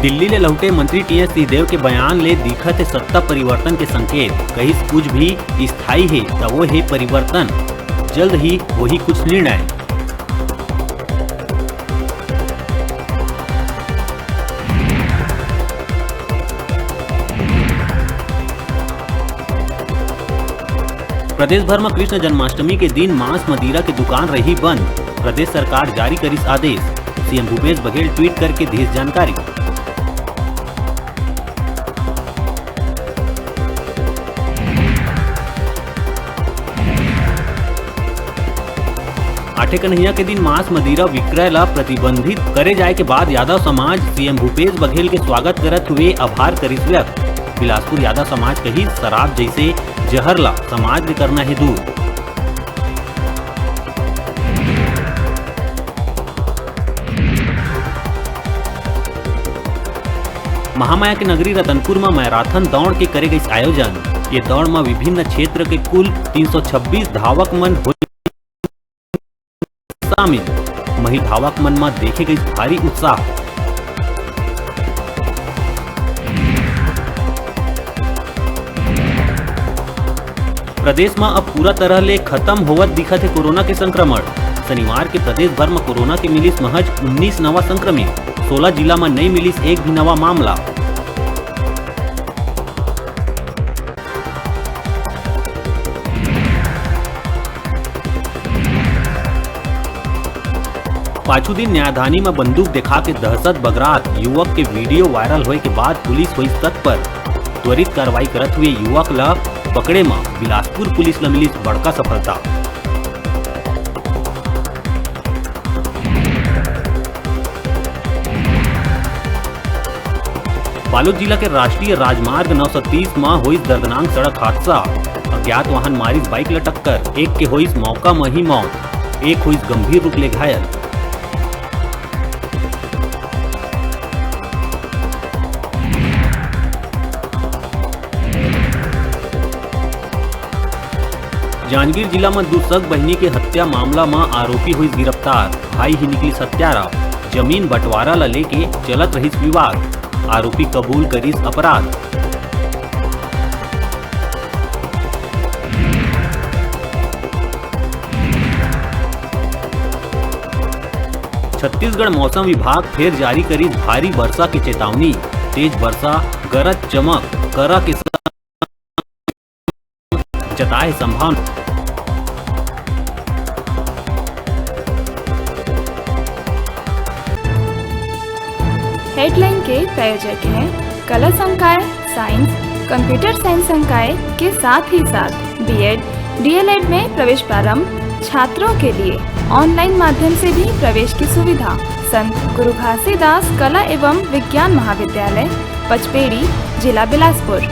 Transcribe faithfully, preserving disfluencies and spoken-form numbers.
दिल्ली ले लहुटे मंत्री टीएस सिंहदेव के बयान ले दिखत हे सत्ता परिवर्तन के संकेत। कहिस, कुछ भी स्थायी हे, त वो हे परिवर्तन। जल्द ही होही कुछ निर्णय। प्रदेश भर म कृष्ण जन्माष्टमी के दिन मांस मदिरा के दुकान रही बंद। प्रदेश सरकार जारी करिस आदेश। सीएम भूपेश बघेल ट्वीट करके दिस जानकारी। आठे कन्हैया के दिन मांस मदिरा विक्रय ला प्रतिबंधित करे जाए के बाद यादव समाज सीएम भूपेश बघेल के स्वागत करत हुए आभार करिस व्यक्त। बिलासपुर यादव समाज कही, शराब जैसे जहर ला समाज के करना हे दूर। महामाया के नगरी रतनपुर म मैराथन दौड़ के करे गइस आयोजन। ये दौड़ म विभिन्न क्षेत्र के कुल तीन सौ छब्बीस धावक मन होइस शामिल। महिला धावक मन म देखे गइस भारी उत्साह। प्रदेश म अब पूरा तरह ले खत्म होवत दिखत हे कोरोना के संक्रमण। शनिवार के प्रदेश भर म कोरोना के मिलिस महज उन्नीस नवा संक्रमित, सोलह जिला म नई मिलिस एक भी नवा मामला। पाछू दिन न्यायधानी म बंदूक देखा के दहशत बगरात युवक के वीडियो वायरल होए के बाद पुलिस होइस तत्पर। त्वरित कार्रवाई करत हुए युवक ल पकड़े म बिलासपुर पुलिस ल मिलिस बड़का सफलता। बालोद जिला के राष्ट्रीय राजमार्ग नौ सौ तीस म होइस दर्दनाक सड़क हादसा। अज्ञात वाहन मारिस बाइक ल टक्कर, एक के होइस मौका म ही मौत, एक होइस गंभीर रूप ले घायल। जांजगीर जिला म दू सग बहिनी के हत्या मामला म आरोपी होइस गिरफ्तार। भाई ही निकलिस हत्यारा। जमीन बंटवारा ल लेके चलत रहिस विवाद। आरोपी कबूल करिस अपराध। छत्तीसगढ़ मौसम विभाग फेर जारी करिस भारी वर्षा के चेतावनी। तेज वर्षा, गरज चमक, करा के साथ जताए संभावना। हेडलाइन के प्रायोजक हैं कला संकाय, साइंस, कंप्यूटर साइंस संकाय के साथ ही साथ बीएड, डीएलएड में प्रवेश प्रारंभ, छात्रों के लिए ऑनलाइन माध्यम से भी प्रवेश की सुविधा। संत गुरु घासीदास कला एवं विज्ञान महाविद्यालय, पचपेड़ी, जिला बिलासपुर।